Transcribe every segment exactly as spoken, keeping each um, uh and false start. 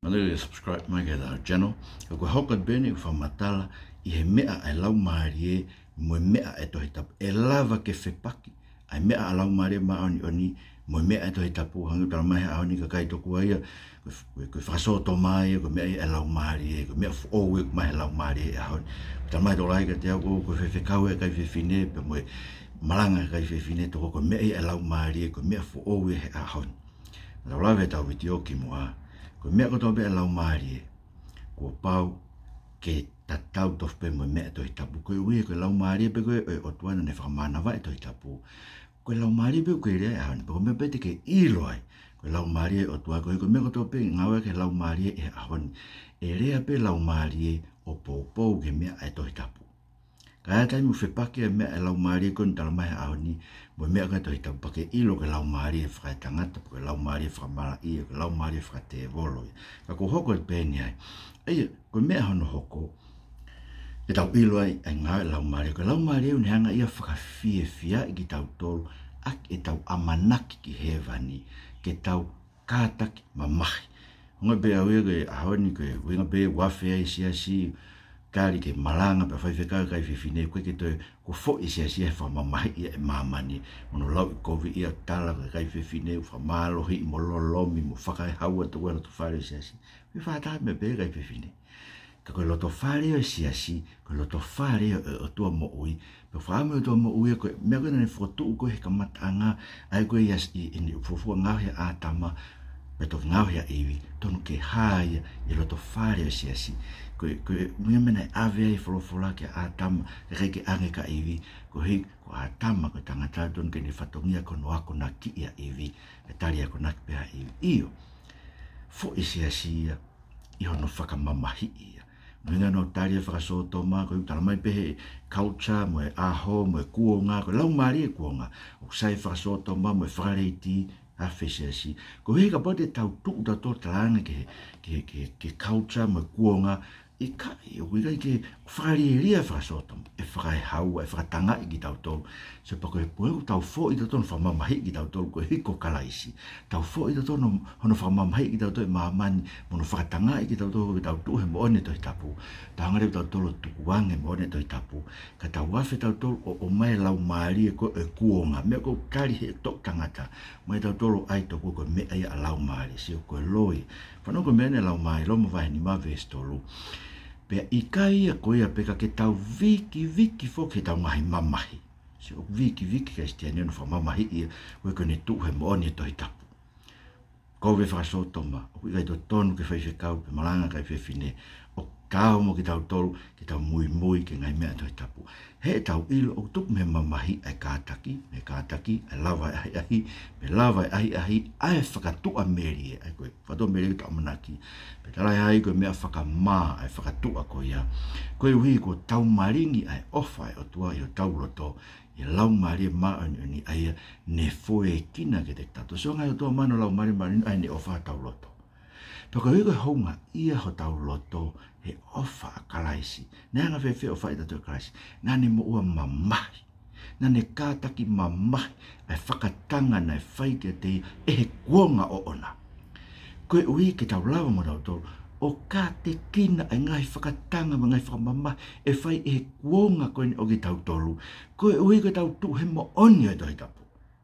Anei, subscribe mai ki he channel. Ka ko e hoko atu pē eni ʻeku fakamatala ʻi he meʻa ʻa e Laumālie mo e meʻa ʻa e Tohi Tapu. ʻE lava ke fepaki ʻa e meʻa ʻa e Laumālie Māʻoniʻoni mo e meʻa ʻa e Tohi Tapu. Hangē ko e tala mai he ʻaho ni, kakai tokua ia, ko e, ko e fakasōtoma ia ko e meʻa ia ʻa e Laumālie, ko e meʻa foʻou ia ʻoku ʻomai ʻe he Laumālie he ʻaho ni. Ko e tala mai ʻe he tokolahi kiate au, ko e faifekau ʻa e kakai fefine pea mo e malanga ʻa e kakai fefine, tokua ko e meʻa ia ʻa e Laumālie, ko e meʻa foʻou ia he ʻaho ni. Tau lave ʻetau vitiō kimuʻa. Ko e meʻa kotoa pē ʻa e Laumālie, kuo pau ke tatau tofu pē mo e meʻa ʻa e Tohi Tapu. Koeʻuhi ko e Laumālie pē ko ē ʻo e ʻOtua naʻa ne fakamānavaʻi e Tohi Tapu, ko e Laumālie pē ʻoku ke lea ai he ʻaho ni. Pea ko e meʻa pē te ke ʻilo ai ko e Laumālie ʻo e ʻOtua, koeʻuhi ko e meʻa kotoa pē ngāueʻaki ʻe he Laumālie he ʻaho ni, ʻe lea pē Laumālie ʻo poupou ki he meʻa ʻa e Tohi Tapu. Ka ʻi ai e taimi ʻoku fepaki ai e meʻa ʻa e Laumālie ko eni ʻoku tala mai he ʻaho ni mo e meʻa ko ē ʻa e Tohi Tapu, pea ke ʻilo ko e laumālie fakaetangata, pe ko e laumālie fakamalaʻia, ko e laumālie fakatēvolo ia. Ka kuo hoko atu pē eni ai. ʻA ia, ko e meʻa hono hoko ke tau ʻilo ai ʻa e ngāue ʻa e Laumālie. Ko e Laumālie ʻoku ne hanga ia ʻo fakafiefiaʻi kitautolu ʻaki ʻetau ʻamanaki ki hēvani, ke tau kātaki mamahi. Hangē pē au ia ko e ʻaho ni, ko e ʻuhinga pē ʻoku afe ai e siasi, tali ke malanga pē faifekau ʻa e kakai fefine, ko e ke toe, kuo foʻi e siasi he fakamamahiʻi ʻa e māmani. Mo hono lauʻikoviʻi ʻa e tala ko e kakai fefine ʻoku fakamālohiʻi mo lolomi mo fakaehaua ʻa e loto fale ʻo e siasi. Ko e fakatātā meʻa pē ʻa e kakai fefine. Ka ko e loto fale ʻo e siasi, ko e loto fale ʻo e ʻOtua moʻui. Pea fakaʻamu ʻa e ʻOtua moʻui ia, ko e meʻa ko ē naʻa ne fokotuʻu ko ē he kamataʻanga, ʻa ia ko ē ʻi he, ʻi, ʻi he fuofua ngaohi ʻa ʻĀtama, pea toki ngaohi ʻa ʻIvi, tonu ke hā ia ʻi he loto fale ʻo e siasi. Ko e, ko e, meʻa naʻe ʻave ai e folofola kia ʻĀtama, ʻikai ke ʻange kia ʻIvi, koeʻuhi ko ʻĀtama ko e tangata, tonu ke ne fatongia ko hono akonakiʻi ʻa ʻIvi, ʻe tali akonaki pē ʻa ʻIvi. ʻIo, foʻi e siasi ia ʻi hono fakamamahiʻi ia. Mo e ʻuhinga naʻa nau tali e fakasōtoma, ko e ʻuhinga tala mai pē he culture, mo e ʻaho, mo e kuonga, ko e laumālie e kuonga. ʻOku sai e fakasōtoma, mo e fakalētī, afe e siasi. Koeʻuhi kapau te tau tuʻu tautolu ʻo talaange ki he, ki he, ki he, ki he culture, mo e kuonga, ʻikai, ʻoku ʻikai ke fakalielia e fakasōtoma, ʻe fakaehaua, ʻe fakatangaʻi kitautolu. Sio, pea ko e pō ʻoku tau foʻi tautolu hono fakamamahiʻi kitautolu koeʻuhi ko Kalaisi. Tau foʻi tautolu hono, hono fakamamahiʻi kitautolu ʻe māmani, mo hono fakatangaʻi kitautolu ke tau tuʻu he moʻoni ʻo e Tohi Tapu. Tau hanga leva tautolu ʻo tukuange e moʻoni ʻo e Tohi Tapu. Ka tau afe tautolu ʻo, ʻomai e laumālie ko ē ʻo e kuonga. Meʻa ʻoku tali he toʻu tangata. Mai tautolu ʻai tokua ko e meʻa ia ʻa e Laumālie. Sio, ko e loi. Fanongo ko e meʻa eni ʻa e Laumālie, Loma vahe nima veesi tolu. Pea ʻikai ia ko ia pē, ka ke tau vikiviki foki heʻetau ngaahi mamahi. Sio, ʻoku vikiviki e Kalisitiane hono fakamamahiʻi ia, koeʻuhi ko ʻene tuʻu he moʻoni ʻo e Tohi Tapu. Kovi e fakasōtoma, ʻoku ʻikai totonu ke faifekau pe malanga e kakai fefine. ʻOku taau mo kitautolu ke tau muimui ki he ngaahi meʻa ʻa e Tohi Tapu. He ʻoku tau ʻilo ʻoku tupu mei he mamahi ʻa e kātaki, mei he kātaki, ʻa e lava e ʻahiʻahi, mei he lava e ʻahiʻahi, ʻa e fakatuʻamelie, ʻa ia ko e fakatuʻamelie ʻoku tau ʻamanaki. Pea tala ʻe he ʻahiʻahi ko e meʻa fakamā ʻa e fakatuʻa ko ia. Koeʻuhi kuo taumalingi ʻa e ʻofa ʻa e ʻOtua ʻi hotau loto, ʻi he Laumālie Māʻoniʻoni ʻa ia ne foakina kiate kitautolu. Sio, ngaahi ʻOtua mana Laumālie Māʻoniʻoni ʻa ia ne ʻofa hotau loto. Pea koeʻuhi ko e houngaʻia hotau loto he ʻofa ʻa Kalaisi. Naʻe anga-fēfē e ʻofa ʻatautolu ʻia Kalaisi? Naʻa ne moʻua mamahi. Naʻa ne kātaki mamahi ʻa e fakatanga naʻe fai kiate ia ʻe he kuonga ʻoʻona. Koeʻuhi ke tau lava mo tautolu ʻo kātekina ʻa e ngaahi fakatanga mo e ngaahi fakamamahi ʻe fai ʻe he kuonga ko eni ʻo kitautolu. Koeʻuhi ke tau tuʻu he moʻoni ʻo e Tohi Tapu.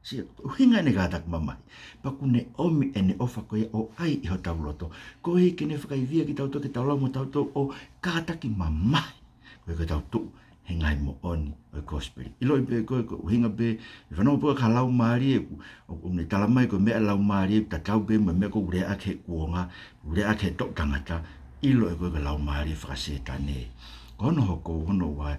Sio, ʻuhinga ʻene kātaki mamahi. Pea ʻoku ne ʻomi ʻene ʻofa ko ia ʻo ʻai ʻi hotau loto. Koeʻuhi ke ne fakaivia kitautolu ke tau lava mo tautolu ʻo kātaki mamahi. Koeʻuhi ke tau tuʻu he ngaahi moʻoni ʻo e kosipeli. ʻIloʻi pē ko e, ko e ʻuhinga pē, ʻe fanongo pē ki ha laumālie, ʻoku, ʻoku ne tala mai ko e meʻa ʻa e laumālie, tatau pē mo e meʻa ʻoku lea ʻaki he kuonga, lea ʻaki he toʻu tangata, ʻiloʻi ko e, ko e laumālie fakasētane. Ko hono hoko, hono ua,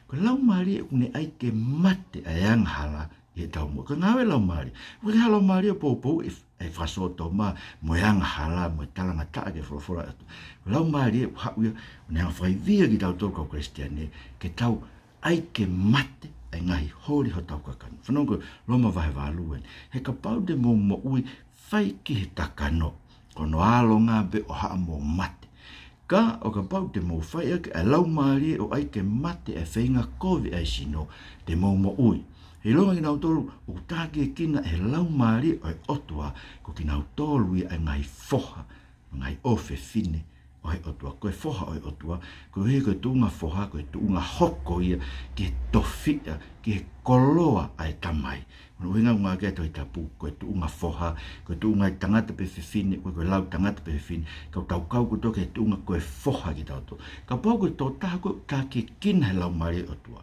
ko e laumālie ʻoku ne ʻai ke mate ʻa e angahala, ʻi heʻetau moʻui. Ko e ngāue ʻa e laumālie. ʻOku ʻikai ha laumālie ʻoku poupouʻi e, e fakasōtoma, mo e angahala, mo e talangataʻa ki he folofola ʻa e ʻOtua. Ko e laumālie ʻoku haʻu ia, ʻo ne hanga ʻo fakaivia kitautolu kau Kalisitiane, ke tau ʻai ke mate ʻa e ngaahi holi hotau kakano. Fanongo ko e Loma vahe valu eni. He kapau te mou moʻui, fai ki he kakano, ko hono ʻalonga pē ʻo haʻamou mate. Ka ʻo kapau te mou fai ʻaki ʻa e laumālie ʻo ʻai ke mate ʻa e feinga kovi ʻa e sino, te mou moʻui. He ʻilonga kinautolu ʻoku tākiekina ʻe he Laumālie ʻo e ʻOtua, ko kinautolu ia ʻa e ngaahi foha ngaahi ʻofefine ʻo e ʻOtua, ko e foha ʻo e ʻOtua, koeʻuhi ko e tuʻunga foha, ko e tuʻunga hoko ia ki he tofiʻa, ki he koloa ʻa e Tamai. Ko hono ʻuhinga ʻoku ngāueʻaki e Tohi Tapu ko e tuʻunga foha, ko e tuʻunga ʻi he tangata pe fefine, ko e, ko e lau tangata pe fefine, ka ʻoku tau kau kotoa ki he tuʻunga ko e foha kitautolu. Kapau ko e tokotaha ko ē ʻoku tākiekina he Laumālie ʻo e ʻOtua,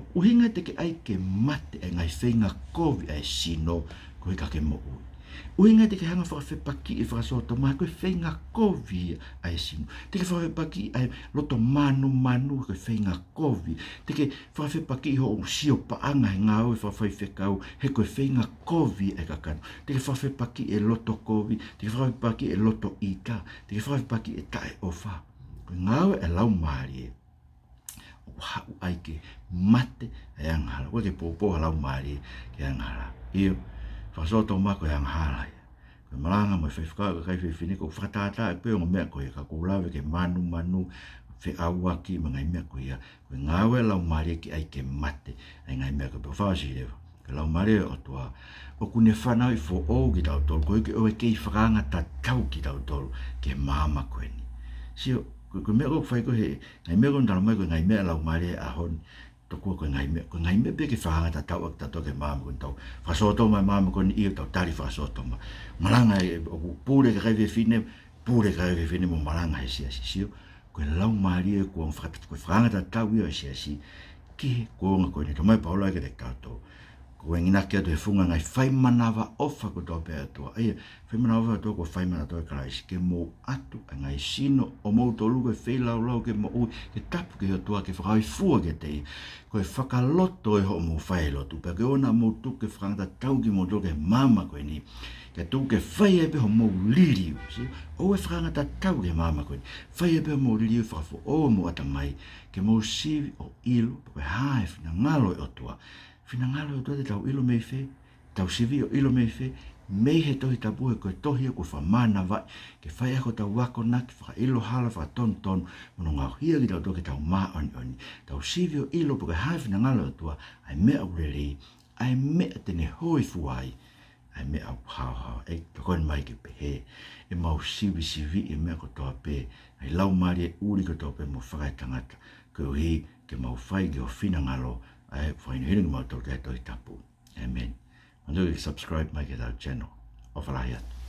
ʻoku ʻuhinga te ke ʻai ke mate e ngaahi feinga kovi ʻa e sino, koeʻuhi ka ke moʻui. ʻUhinga te ke hanga fakafepakiʻi e fakasōtoma, ko e feinga kovi ʻa e sino. Te ke fakafepakiʻi ʻa e loto mānumanu, ko e feinga kovi. Te ke fakafepakiʻi hoʻo sio paʻanga he ngāue fakafaifekau, he ko e feinga kovi ʻa e kakano. Te ke fakafepakiʻi e loto kovi, te ke fakafepakiʻi e loto ʻita, te ke fakafepakiʻi e taʻeʻofa. Ko e ngāue ʻa e Laumālie ʻoku haʻu ai ke mate e angahala. ʻOku ʻikai ke poupou ha laumālie ki he angahala. ʻIo, fakasōtoma ko e angahala ia. Ko e malanga mo e faifekau ʻa e kakai fefine, ʻoku fakatātā ʻaki pē ongo meʻa ko ia, ka ʻoku ou lave ki he mānumanu, feʻauaki mo e ngaahi meʻa ko ia. Ko e ngāue ʻa e Laumālie ke ʻai ke mate ʻa e ngaahi meʻa ko ē. Pea ʻoku fakaʻosi leva, ko e Laumālie ʻo e ʻOtua ʻoku ne fanauʻi foʻou kitautolu, koeʻuhi ke ʻoua ʻe kei fakaanga tatau kitautolu ki he maama ko eni. Sio, ko, ko e meʻa ʻoku fai ko ē he ngaahi meʻa ʻoku tala mai ko e ngaahi meʻa ʻa e Laumālie he ʻaho ni, tokua ko e ngaahi meʻa, ko e ngaahi meʻa pē ke fakaanga tatau ʻaki kitautolu ki he maama ko eni. Tau fakasōtoma e maama ko eni, ʻio, tau tali fakasōtoma. Malanga ē, ʻoku pule e kakai fefine, pule e kakai fefine mo malanga he siasi. Sio, ko e Laumālie kuo faka-, ko e fakaanga tatau ia ʻo e siasi ki he kuonga ko eni. Talamai ʻe Paula kiate kitautolu, ko e nginaki atu he funga e ngaahi fai manavaʻofa kotoa pē ʻa e ʻOtua. ʻA ia, fai manavaʻofa ʻa e ʻOtua kuo fai maʻatautolu ʻe Kalaisi, ke mou ʻatu ʻa e ngaahi sino ʻomoutolu ko e feilaulau ke moʻui, ke tapu ki he ʻOtua, ke fakahōifua kiate ia. Ko e fakaloto ʻi hoʻomou fai e lotu, pea ke ʻoua naʻa mou tuku ke fakaanga tatau kimoutolu ki he maama ko eni, kae tuku ke fai ai pē hoʻomou liliu. Sio, ʻoua ʻe fakaanga tatau ki he maama ko eni. Fai ai pē hoʻomou liliu, fakafoʻou homou ʻatamai, ke mou sivi ʻo ʻilo pe ko e hā e finangalo ʻo e ʻOtua. Finangalo ʻo e ʻOtua te tau ʻilo mei fē? Tau sivi ʻo ʻilo mei fē? Mei he Tohi Tapu, he ko e tohi ia kuo fakamānavaʻi ke fai ʻaki hotau akonaki, fakaʻilo hala, fakatonutonu, mo hono ngaohi kitautolu ke tau māʻoniʻoni. Tau sivi ʻo ʻilo pe ko e hā e finangalo ʻo e ʻOtua, ʻa e meʻa ʻoku lelei, ʻa e meʻa te ne hōifua ai, ʻa e meʻa ʻoku haohaoa. ʻE tokoni mai ke pehē ʻemau sivisiviʻi e meʻa kotoa pē, ʻa e laumālie, ʻuli kotoa pē mo e fakaetangata, koeʻuhi ke mau fai ki ho finangalo, ʻa e fakahinohino kimautolu ki he Tohi Tapu. ʻĒmeni. Manatuʻi ke subscribe mai ki heʻetau channel. ʻOfa lahi atu.